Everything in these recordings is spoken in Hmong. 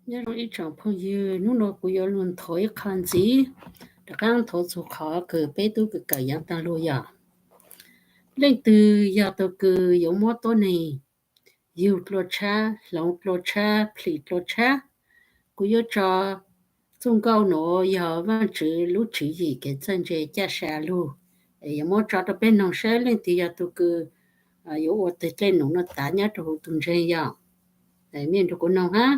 Nyob zoo ib tsoom phooj ywg, hnub no kuv yuav lug nthuav ib qho ntxiv, rov qaab nthuav txug qhov kws peb tub kawm yaav taag lug yog, leej twg yog tug kws yuav muab tuab neeg yug dlua tshab, hloov dlua tshab, plhis dlua tshab. Kuv yuav tso txuj nkauj nuav yog Vaajtswv lub tswv yim kev txawj ntse caj sa lug, yuav muab tso rau peb noog saib leej twg yog tug kws yuav ua tug dlej num nuav tav nyob rau huv tug ntseeg yog. Mej nrug kuv noog hab.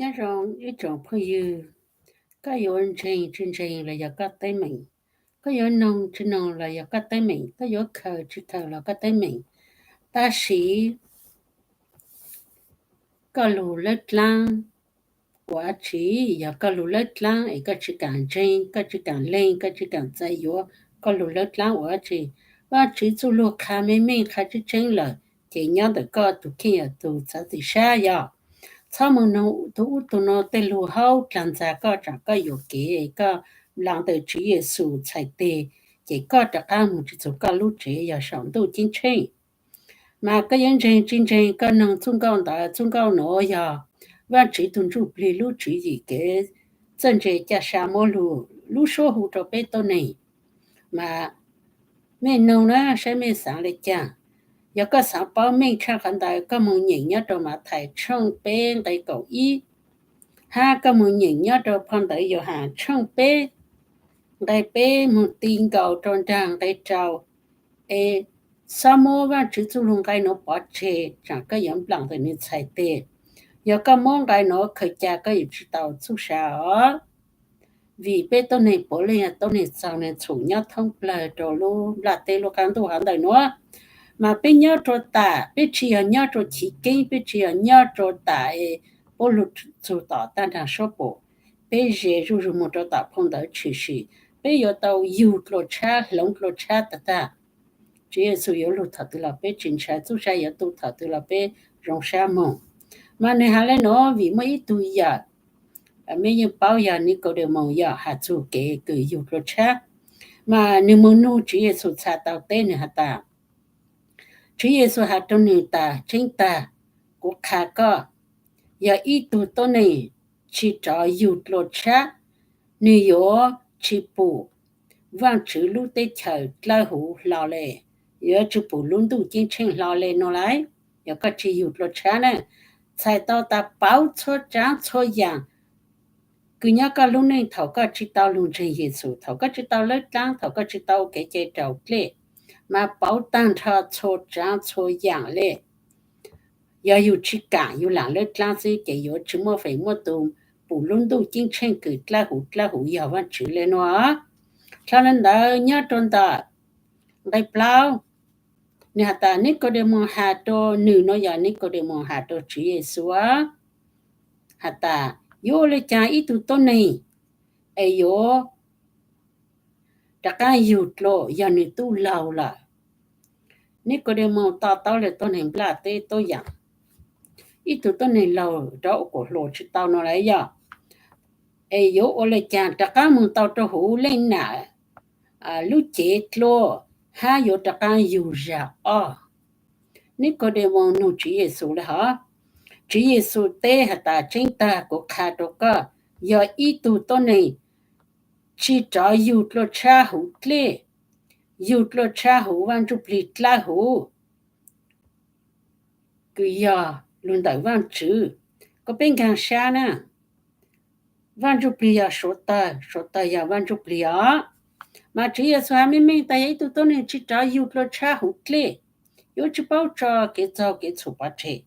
Nyob zoo ib tsoom phooj ywg, koj yuav ntseeg tsis ntseeg los yog koj teeb meem, koj yuav noog tsis noog los yog koj teeb meem, koj yuav khaws tsis khaws los koj teeb meem. Tab sis koj lug lawb dlaab ua dlaab tsi? Yog koj lug lawb dlaab es koj tsis kaam ntseeg, koj tsis kaam leeg, koj tsis kaam txais yuav, koj lug lawb dlaab ua dlaab tsi? Vaajtswv txuj lug qha meej meej qha tseeb tseeb lawm, ces nyob ntawm koj tug kheej yog tug txav txim sab yog. Txhob mus noog tug ub tug no tej lug haub dlaag ntxag koj, tsaam koj yuam kev koj nplaam ntawm Tswv Yexus txhais teg, ces koj rov qaab mus tsis txug koj lub tsev yog saum ntuj ceeb tsheej. Mas koj yuav ntseeg tsis ntseeg, koj noog txuj nkauj ntawd txuj nkauj nuav yog Vaajtswv tug Ntsuj Plig lub tswv yim kev txawj ntse caj sa muab lug lub suab hu rau peb tuab neeg. Mas mej noog na saib mej xaav le caag. Yog koj xaav paub meej tshaj qhov ntawd, koj moog nyeem nyob rau Mathais tshooj peb nqe kaum ib, hab koj moog nyeem nyob rau phau ntawv Yauhas tshooj peb nqe peb moog ti nkaus rau nraag nqe rau. Es xob muab Vaajtswv txuj lug nqe nuav pov tseg, tsaam koj yuav nplaam ntawm nwg txhais teg. Yog koj muab nqe nuav khaws ca koj yuav tsis tau txuj sa os. Vim peb tuab neeg puav leej yog tuab neeg txaug neeg txhum nyob thoob plawg rau lub nplaj teb lub qaab ntuj hov ntawm nuav. Mas peb nyob rua tam, peb tsis yog nyob rua chiv keeb, peb tsis yog nyob rua tam es puab lug txug tom tag nraag suab pum. Peb ze zuj zug moog rua tom phau ntawv tshwm sim, peb yuav tau yug dlua tshab, hloov dlua tshab tag tag. Tswv Yexus yuav lug thaum twg los peb tsis ntshai, txuj sa yuav tu thaum twg los peb zoo sab moog. Mas nwg has le nuav vim muaj ib tug yawm, mej yeej paub yog Nikaudemaus yog has txug kev kws yug dlua tshab. Mas nwg moog nug Tswv Yexus txha tau teb, nwg has tas, Tswv Yexus has rua nwg tas, tseeb tag, kuv qha koj, yog ib tug tuab neeg tsis rov yug dlua tshab, nwg yuav tsis pum Vaajtswv lub teb chaws dlawb huv hlo le, yuav tsis pum lub ntuj ceeb tsheej hlo le no lauj. Yog koj tsis yug dlua tshab na, txhais tau tas pauv txhua tsaav txhua yaam kws nyob koj lub neej thaum koj tsis tau lug ntseeg Yexus, thaum koj tsis tau lawb dlaab, thaum koj tsis tau ua kev cai raus dlej, mas pauv taag nrho txhua tsaav txhua yaam le. Yog yug tsis kaam, yug laam lawb dlaab xwb ces yuav tsis muaj feem muaj tus pum lub ntuj ceeb tsheej kws dlawb huv dlawb huv yog Vaajtswv le nuav. Dlhau le ntawd nyob rua ntawm nqe plaub, nwg has tas, Nikaudemaus has rua, nwg nuav yog Nikaudemaus has rua Tswv Yexus has tas, yuav ua le caag ib tug tuab neeg es yuav rov qaab yug dlua yog nwg tub laug lawm? Nikaudemaus to taub le tuab neeg nplaj teb tuab yaam, ib tug tuab neeg laug rov ua kuas hluas tsis tau no lauj yog, es yuav ua le caag rov qaab moog tau rua huv leej nam lub cev dlua hab yuav rov qaab yug zag ob? Nikaudemaus nug Tswv Yexus le hov. Tswv Yexus teb has tas, tseeb tag kuv qha rua koj, yog ib tug tuab neeg tsis rov yug dlua tshab huv dlej, yug dlua tshab huv Vaaj Ntsuj Plig dlawb huv, kws yog lug ntawm Vaajtswv, koj peb nkaag sab na. Vaaj Ntsuj Plig yog suav tawg, suav tawg yog Vaaj Ntsuj Plig os. Mas Tswv Yexus has meej meej tas yog ib tug tuab neeg tsis rov yug dlua tshab huv dlej, yuav tsis paub tso kev txaug kev txhum pov tseg,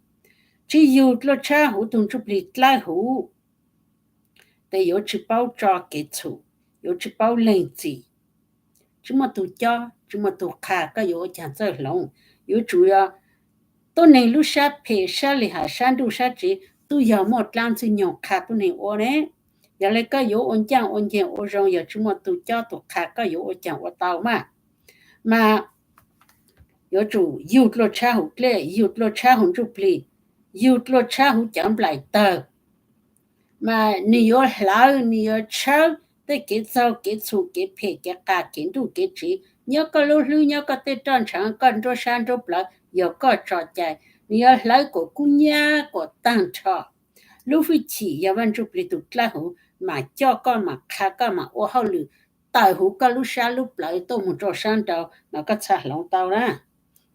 tsis yug dlua tshab huv tug Ntsuj Plig dlawb huv, tes yuav tsis paub tso kev txhum, yuav tsis paub leeg txim, tsis muaj tug cob, tsis muaj tug qha, koj yuav ua caag txawj hloov? Yuav tsum yog tuab neeg lub sab phem, sab li has, sab nruj sab tsiv, tub yog muaj dlaab ntxwg nyoog qha tuab neeg ua ne. Yog le koj yuav ua ncaaj ua nceeg ua zoo, yog tsis muaj tug cob tug qha, koj yuav ua caag ua tau mas? Mas yuav tsum yug dlua tshab huv dlej, yug dlua tshab huv Ntsuj Plig, yug dlua tshab huv cov nplaim tawg. Mas nwg yuav hlawv, nwg yuav tshawb tej kev txaug kev txhum, kev phem kev qas, kev nruj kev tsiv nyob koj lub hlwb, nyob koj tej roj ntshaav, koj nruab sab nruab plawv, yog koj tso cai, nwg yuav hlawv kuas kub nyab kuas taag nrho. Lub hwj chim yog Vaaj Ntsuj Plig tug dlawb huv mas coj koj, mas qha koj, mas ua hauj lwm tawm huv koj lub sab lub plawv tuaj moog rua sab nraud mas koj txhaj hloov tau na.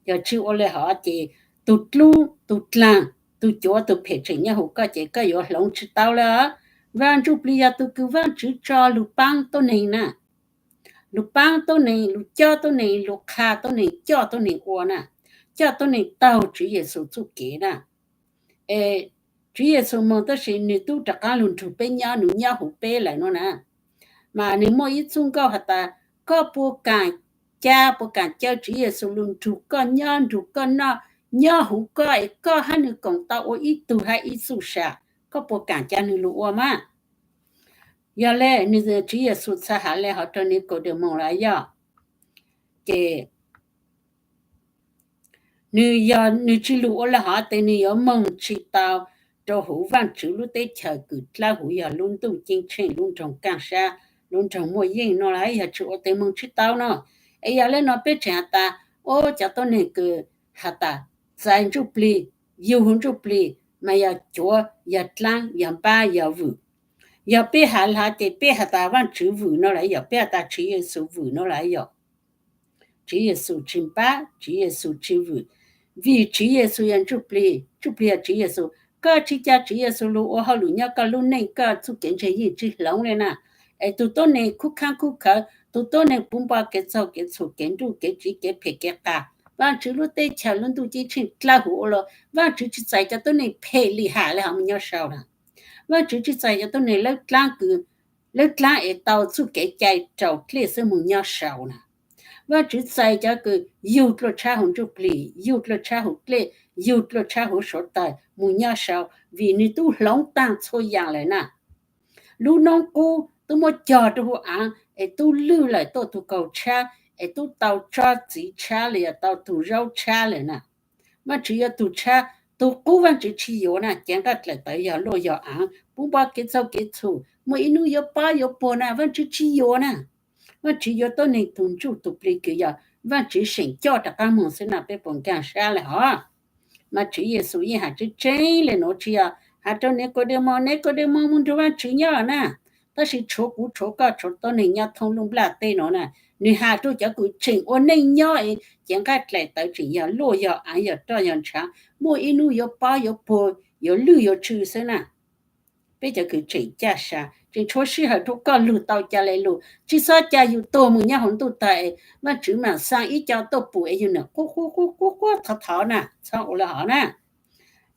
Yog tsis ua le hov ces tug dlub tug dlaag, tug cuav tug phem tseem nyob huv koj ces koj yuav hloov tsis tau le. Vaaj Ntsuj Plig yog tug kws Vaajtswv tso lug paab tuab neeg na, lug paab tuab neeg, lug cob tuab neeg, lug qha tuab neeg, coj tuab neeg ua na, coj tuab neeg taug Tswv Yexus txuj kev na. Es Tswv Yexus moog tab sis nwg tub rov qaab lug nrug peb nyob, nwg nyob huv peb lawm no na. Mas nwg muaj ib txuj nkauj has tas, koj puas kaam ca, puas kaam caw Tswv Yexus lug nrug koj nyob, nrug koj noj, nyob huv koj es koj hab nwg koom tau ua ib tug hab ib txuj sa, koj puas kaam ca nwg lug ua mas? Yog le, nwg, Tswv Yexus txhad has le hov rau Nikaudemaus lawm yog, ces nwg yog nwg tsi lug ua le hov tes nwg yuav moog tsi tau rua huv Vaajtswv lub teb chaws kws dlawb huv yog lub ntuj ceeb tsheej, lub nroog kaaj sab, lub nroog muaj yeej no las, yog tsi ua tes moog tsi tau no. Es yog le no peb tseem has tas, o, cov tuab neeg kws has tas txais ntsuj plig, yug huv ntsuj plig mas yog cuav, yog dlaab, yog npab, yog vwm. Yog peb has le hov ces peb has tas Vaajtswv vwm no las yog, peb has tas Tswv Yexus vwm no las yog. Tswv Yexus tsi npab, Tswv Yexus tsi vwm, vim Tswv Yexus yog ntsuj plig, ntsuj plig yog Tswv Yexus. Koj tsi ca Tswv Yexus lug ua hauj lwm nyob koj lub neej, koj txuj kev ntseeg yeej tsi hloov le na. Es tug tuab neeg khub khaab khub khawv, tug tuab neeg puv npo kev txaug kev txhum, kev nruj kev tsiv, kev phem kev qas, Vaajtswv lub teb chaws lub ntuj ceeb tsheej dlawb huv ua luaj, Vaajtswv tsi txais cov tuab neeg phem lim ham le hov moog nyob sau na. Vaajtswv tsi txais cov tuab neeg lawb dlaab kws, lawb dlaab es tau txuj kev cai raus dlej xwb moog nyob sau na. Vaajtswv txais cov kws yug dlua tshab huv ntsuj plig, yug dlua tshab huv dlej, yug dlua tshab huv suav tawg moog nyob sau, vim nwg tub hloov taag txhua yaam lawm na. Lub noob qub tub muab cog rua huv aav es tub lwj lawm tuaj tug kaug tshab, es tub tau tsob txiv tshab los yog tau tug zaub tshab lawm na. Vaajtswv yuav tug tshab, tug qub Vaajtswv tsi yuav na. Cev nqaij dlaim tawv yog luaj yog aav, puv npo kev txaug kev txhum, muaj ib nub yuav pob yuav puag na, Vaajtswv tsi yuav na. Vaajtswv yuav tuab neeg tug ntsuj tug plig kws yog Vaajtswv seem coj rov qaab moog xwb na, peb puas nkaag sab le hov? Mas Tswv Yexus yeej has tseeb tseeb le nuav, tsi yog has rau Nikaudemaus, Nikaudemaus moog nrug Vaajtswv nyob na. Tab sis tshuav kuv, tshuav koj, tshuav tuab neeg nyob thoob lub nplaj teb nuav na, nwg has rua cov kws tseem ua neej nyob es cev nqaij dlaim tawv tseem yog luaj yog aav, yog roj yog ntshaav, muaj ib nub yuav pob yuav puag, yuav lwj yuav tsw xwb na. Peb cov kws tseem caj sa, tseem tshuav sij hawm rua koj lug tau ca le lug, tsi xob ca yug tuag moog nyob huv ntuj tag es Vaajtswv maam xaa ib co tuaj pum es yug nwg quab quab quab quab quab thov thov na, txhob ua le hov na.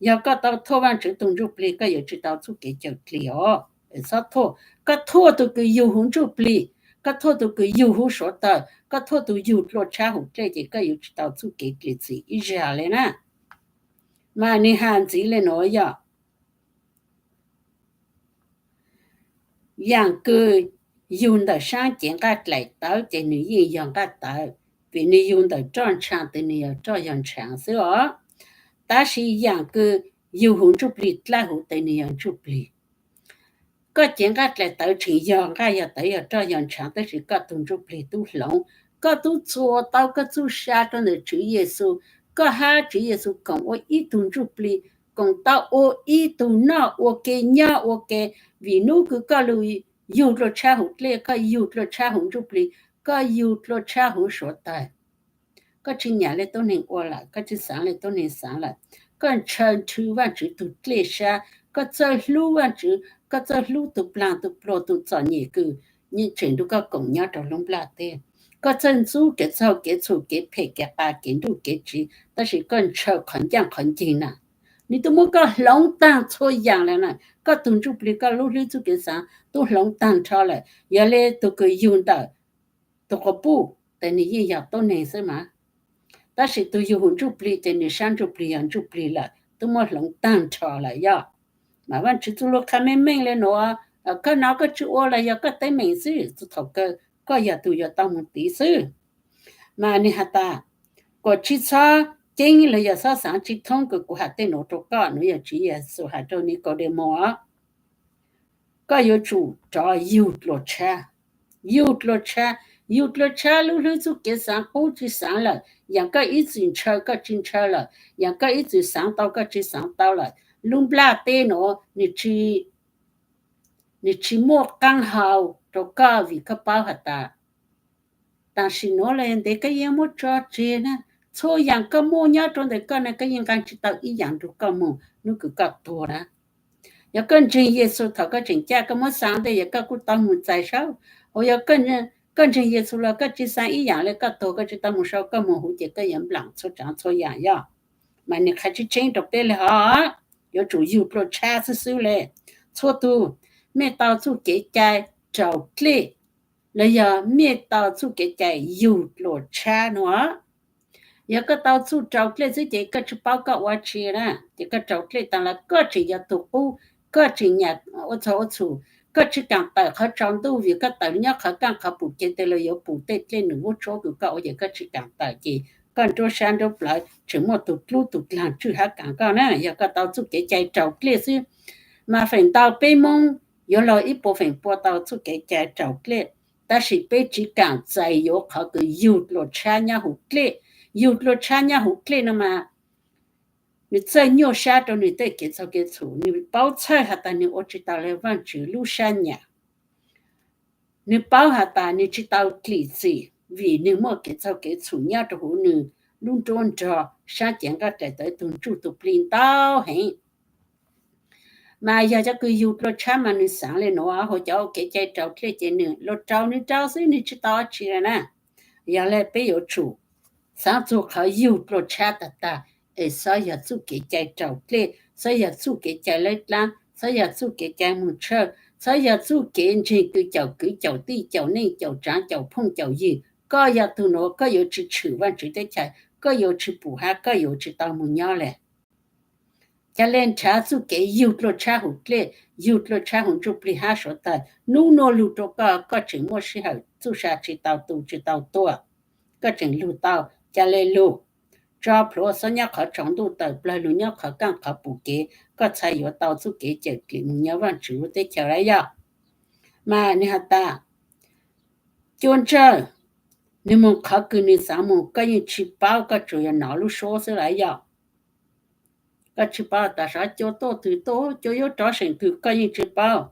Yog koj tau thuaj Vaajtswv tug ntsuj plig, koj yuav tsi tau txuj kev cawm dlig os. Txhob thuaj, koj thuaj tug kws yug huv ntsuj plig, koj thuaj tug kws yug huv suav tawg, koj thuaj tug yug dlua tshab huv dlej ces koj yuav tsi tau txuj kev dlig txim ib zag le na. Mas nwg has ntxiv le nuav yog, yaam kws yug ntawm saab cev nqaij dlaim tawv ces nwg yeej yog nqaij tawv, vim nwg yug ntawm roj ntshaav tes nwg yog roj yog ntshaav xwb os. Tab sis yaam kws yug huv ntsuj plig dlawb huv tes nwg yog ntsuj plig. Koj cev nqaij dlaim tawv tseem yog nqaij yog tawv yog roj yog ntshaav, tab sis koj tug ntsuj plig tub hloov, koj tub txuas tau koj txuj sa rua ntawm Tswv Yexus, koj hab Tswv Yexus koom ua ib tug ntsuj plig, koom tau ua ib tug noj ua ke nyob ua ke, vim nub kws koj lug yug dlua tshab huv dlej, koj yug dlua tshab huv ntsuj plig, koj yug dlua tshab huv suav tawg. Koj tsi nyam le tuab neeg ua lawm, koj tsi xaav le tuab neeg xaav lawm, koj ntshaw nrhw Vaajtswv tug dlej sab, koj txawj hlub Vaajtswv, koj txawj hlub tug plaag tug pluag tug txom nyem kws tseem nrug koj koom nyob rua lub nplaj teb. Koj txawj ntxub kev txaug kev txhum kev phem kev qas kev nruj kev tsiv, tab sis koj ntshaw qhov ncaaj qhov nceeg na. Nwg tub muab koj hloov taag txhua yaam lawm na. Koj tug ntsuj plig koj lub hlwb txuj kev xaav tub hloov taag nrho lawm. Yog le tug kws yug ntawm tug quas puj tes nwg yeej yog tuab neeg xwb mas, tab sis tug yug huv ntsuj plig ces nwg sab ntsuj plig yog ntsuj plig lawm, tub muab hloov taag nrho lawm yog. Mas Vaajtswv txuj lug qha meej meej le nuav, koj nov koj tsi ua los yog koj teeb meem xwb, txug thaum kawg koj yog tug yuav tau moog tiv xwb. Mas nwg has tas, kuas tsi txhob ceeb los yog txhob xaav tsi thoob kws kuv has tej nuav rua koj. Nuav yog Tswv Yexus has rua Nikaudemaus os. Koj yuav tsum rov yug dlua tshab, yug dlua tshab, yug dlua tshab lub hlwb txuj kev xaav qub tsi xaav lawm, yaam koj ib txwm ntshaw koj tsi ntshaw lawm, yaam koj ib txwm xaav tau koj tsi xaav tau lawm. Lub nplaj teb nuav nwg tsi muaj qaab hau rua koj vim koj paub has tas tam sim nuav los yog ntev koj yeej muab tso tseg na. Txhua yaam koj muaj nyob rua ntawm koj na koj yeej nqaa tsi tau ib yaam nrug koj moog nub kws koj tuag na. Yog koj ntseeg Yexus thaum koj tseem caj koj muab xaav ntej yog koj kuj tau moog txais saib, hos yog koj ntseeg Yexus los koj tsi xaav ib yaam le koj tuag koj tsi tau moog sau koj moog huv ces koj yuav nplaam txhua tsaav txhua yaam yog. Mas nwg qha tseeb tseeb rua peb le hov. yuav tsum yug dluag tshab xwb xwb le. Txhua tus, mej tau txuj kev cai raus dlej los yog mej tau txuj kev cai yug dluag tshab no. Yog koj tau txuj raus dlej xwb ces koj tsis paub koj ua tsi na, ces koj raus dlej taag los koj tseem yog tug qub, koj tseem nyam ua txhaum ua txhum, koj tsis kaam tawm qhov tsaus ntuj vim koj tawm nyob qhov kaaj qhov pum kev tes los yuav pum tej dlej num vuab tsuab kws koj ua ces koj tsis kaam tawm ces koj nruab sab nruab plawv tseem muaj tug dlub tug dlaag tswj hab kaam koj na. Yog koj tau txuj kev cai raus dlej xwb, mas feem ntau peb Moob yuav luag ib puas feem pua tau txuj kev cai raus dlej, tab sis peb tsis kaam txais yuav qhov kws yug dluag tshab nyob huv dlej. Yug dluag tshab nyob huv dlej no mas nws txawj nyuaj sab rau nws tej kev txhaum kev txhum, nws paub txhawj has tas nws ua tsis tau le Vaajtswv lub sab nyam. Nws paub has tas nws tsis tau dlim txim vim nws muaj kev txhaum kev txhum nyob rau huv nws lub nruab nrog sab cev nqaj rais tawv tug ntsuj tug plig ntau heev. Mas yog cov kws yug dluag tshab mas nws xaav le nuav, hos cov ua kev cai raus dlej ces nws luag raus nws raus xwb, nws tsis tau dab tsi le na. Yog le peb yuav tsum xaav txug qhov yug dluag tshab tag tag, es xob yog txuj kev cai raus dlej, xob yog txuj kev cai laib dlaab, xob yog txuj kev cai moog tshawj, xob yog txuj kev ntseeg kws caum kwv caum tij caum neej caum tsaav caum phooj caum ywg. Koj yog tug nuav koj yuav tsis tshwm Vaajtswv teb chaws, koj yuav tsis pum hab koj yuav tsis tau moog nyob le. Ca le nrhav txuj kev yug dluag tshab huv dlej, yug dluag tshab huv ntsuj plig hab suav tawg, nub nuav lug rua koj, koj tseem muaj sij hawm txuj sa tsis tau tu tsis tau tuag, koj tseem lug tau. Ca le lug, tso plhuav xob nyob qhov tsaus ntuj tawm plawg lug nyob qhov kaaj qhov pum kev, koj txhaj yuav tau txuj kev cawm dlim moog nyob Vaajtswv lub teb chaws lawm yog. Mas nwg has tas, cua ntsawj, nwg moog qhov kws nwg xaav moog, koj yeej tsis paub, koj tsuas yog nov lub suab xwb lawm yog. Koj tsis paub tas sav cua tuaj twg tuaj, cua yuav rov seem twg koj yeej tsis paub.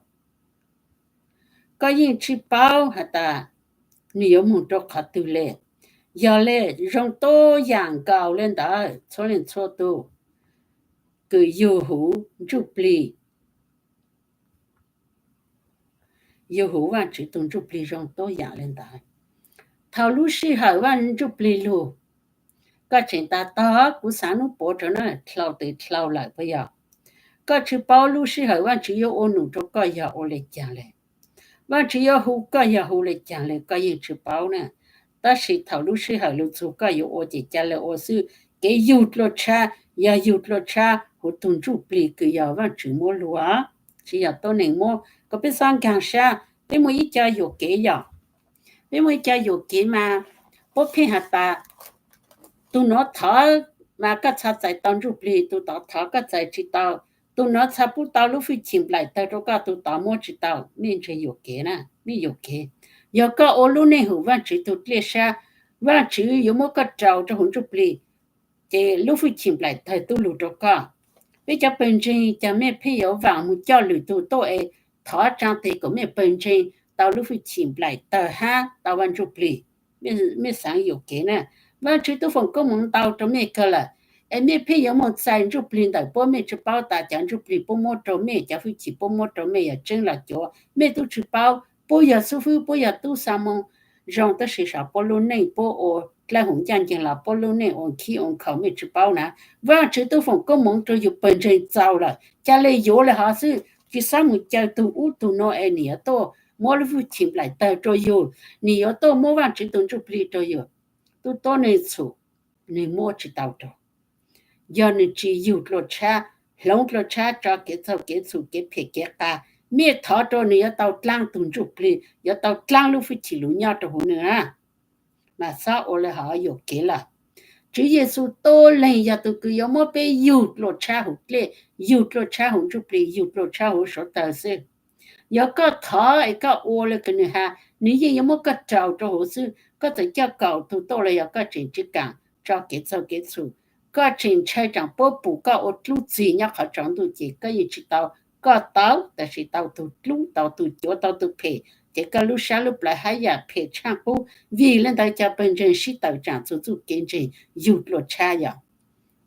Koj yeej tsis paub has tas nwg yuav moog rua qhov twg le. Yog le zoo tuab yaam nkaus le ntawd txhua leej txhua tug kws yug huv ntsuj plig, yug huv Vaajtswv tug ntsuj plig zoo tuab yaam le ntawd. Thaum lub sij hawm Vaaj ntsuj plig lug, koj tseem tas tog kuv xaav nub puav rua na, dlhau tes dlhau lawm puas yog? Koj tsis paub lub sij hawm Vaajtswv yuav ua num rua koj yog ua le caag le. Vaajtswv yuav hu koj yog hu le caag le koj yeej tsis paub na. Tab sis thaum lub sij hawm lug txug koj yuav ua ces ca le ua xwb. Kev yug dluag tshab yog yug dluag tshab huv tug ntsuj plig kws yog Vaajtswv muab lug, tsis yog tuab neeg muab. Kom peb xob nkaag sab, peb muaj ib co yuam kev yog, peb muaj ib co yuam kev mas puab pheej has tas tug nuav thov mas koj txhaj txais tau ntsuj plig, tug tod thov koj txais tsis tau. Tug nuav txhaj pub tau lub fwj chim nplaim tawg rua koj, tug tod muab tsis tau. Mej ntseeg yuam kev na, mej yuam kev. Yog koj ua lub neej hum Vaajtswv tug dlej sab, Vaajtswv yuav muab koj rau rua huv ntsuj plig, ces lub fwj chim nplaim tawg tub lug rua koj. Peb cov pawg ntseeg, cas mej pheej yuav vaam moog coj lwm tug tuaj es thov tsaa tes kom mej pawg ntseeg tau lub fwj chim nplaim tawg hab tau Vaaj ntsuj plig? Mej xaav yuam kev na. Vaajtswv tub foom koob moov ntau rua mej kawg lawm, es mej pheej yuav moog txais ntsuj plig ntawm puab, mej tsis paub tas cov ntsuj plig puab muab rua mej, cov fwj chim puab muab rua mej yog tseeb los cuav, mej tub tsis paub. Puab yog xub fwb, puab yog tub xa moo zoo, tab sis sav puab lub neej puab ua dlawb huv ncaaj nceeg los puab lub neej ua khib ua khaus, mej tsis paub na. Vaajtswv tub foom koob moov rua yug pawg ntseeg txaus lawm, ca le yuav le hov xwb, tsis xob moog caw tug ub tug nuav es nwg yuav tuaj muab lub fwj chim nplaim tawg rua yug, nwg yuav tuaj muab Vaajtswv tug ntsuj plig rua yug. Tub tuab neeg txhum, nwg muab tsis tau rua, yog nwg tsis yug dluag tshab, hloov dluag tshab tso kev txhaum kev txhum kev phem kev qas, mej thov rua nwg yuav tau dlaab tug ntsuj plig, yuav tau dlaab lub fwj chim lug nyob rua huv nwg na. Mas xob ua le hov yuam kev lawm. Tswv Yexus tuab leeg yog tug kws yuav muab peb yug dluag tshab huv dlej, yug dluag tshab huv ntsuj plig, yug dluag tshab huv suav tawg xwb. Yog koj thov es koj ua le kws nwg has, nwg yeej yuav muab koj rau rua huv xwb. Koj txawm coj kaum tug tuaj los yog koj tseem tsis kaam tso kev txhaum kev txhum, koj tseem ntshai tsaam puab pum koj ua dlub txig nyob qhov tsaus ntuj ces koj yeej tsis tau. Koj tau, tab sis tau tug dlub, tau tug cuav, tau tug phem, ces koj lub sab lub plawv hab yam phem tshaaj qub. Vim le ntawd cov pawg ntseeg sib tawm tsaam txug txuj kev ntseeg yug dluag tshab yog.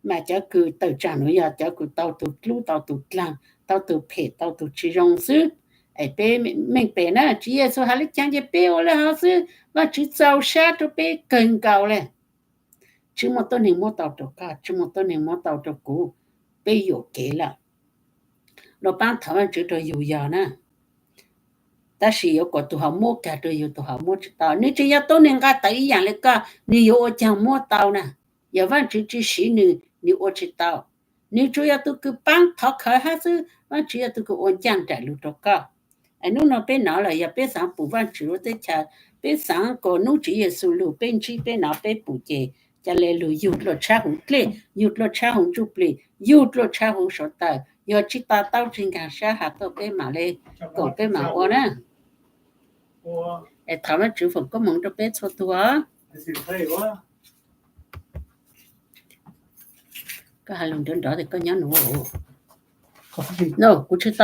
Mas cov kws tawm tsaam nuav yog cov kws tau tug dlub, tau tug dlaag, tau tug phem, tau tug tsis zoo xwb. Es peb meej pem na, Tswv Yexus has le caag ces peb ua le hov xwb. Vaajtswv txaus sab rua peb kawg nkaus le. Tsis muaj tuab neeg muab tau rua koj, tsis muaj tuab neeg muab tau rua kuv. Peb yuam kev lawm. los paab thov Vaajtswv rua yug yog na. Tab sis yuav kom tug hov muab kag rua yug, tug hov muab tsi tau. Nwg tsi yog tub nwg nqa tawv ib yaam le koj, nwg yuav ua caag muab tau na? Yog Vaajtswv tsi siv nwg, nwg ua tsi tau. Nwg tsuas yog tug kws paab thov khawv hab xwb, Vaajtswv yog tug kws ua ncaaj nraim lug rua koj. Es nub nua peb nov lawm, yog peb xaav pum Vaajtswv lub teb chaws, peb xaav kom nub Tswv Yexus lug, peb ntsib peb nov peb pum ces ca le lug yug dlua tshab huv dlej, yug dlua tshab huv ntsuj plig, yug dlua tshab huv suav taws, yog tsi to taub tsi nkaag sab has tuaj peb mam le koom peb mam ua na. Es thov Vaajtswv foom koob moov rua peb txhua tug os. Koj has lug nrov nrov tes koj nyob nuav. No kuv tsi tau